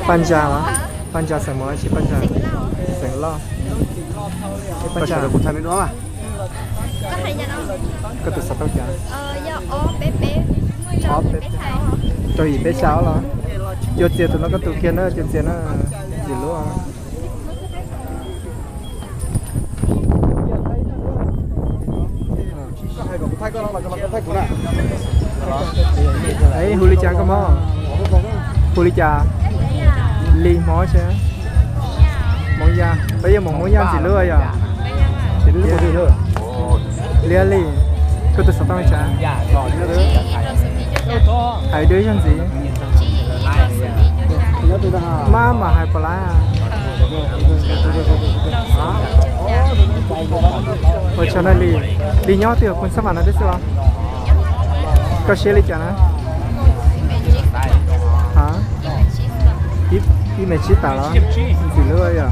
Paj Ntsa los? Paj Ntsa xeem Hmoob tsis Paj Ntsa? Xeem Lauj. Koj sawv daws kuv thaij me duab mas. Koj tus xov tooj cas? Rau yim peb xya ob los? Cua txias tus no koj tus kiag na, cua txias na, ntxim hlub. Hu li cas koj mob? Hu li cas? Li Hmoob tse. Hmoob Yaj, peb yuav mus Hmoob Yaj ntxim hlub yom? Liab Li, koj tus xov tooj li cas? Hais dua ib zaug ntxiv. Maj mam hais puas laib. Ua tsaug na Li. Li nyob twg, kuv xab mam no twb xwb los? Koj siab li cas na? Ha? Ib mev tsib tawm los? Ntxim hlub yom.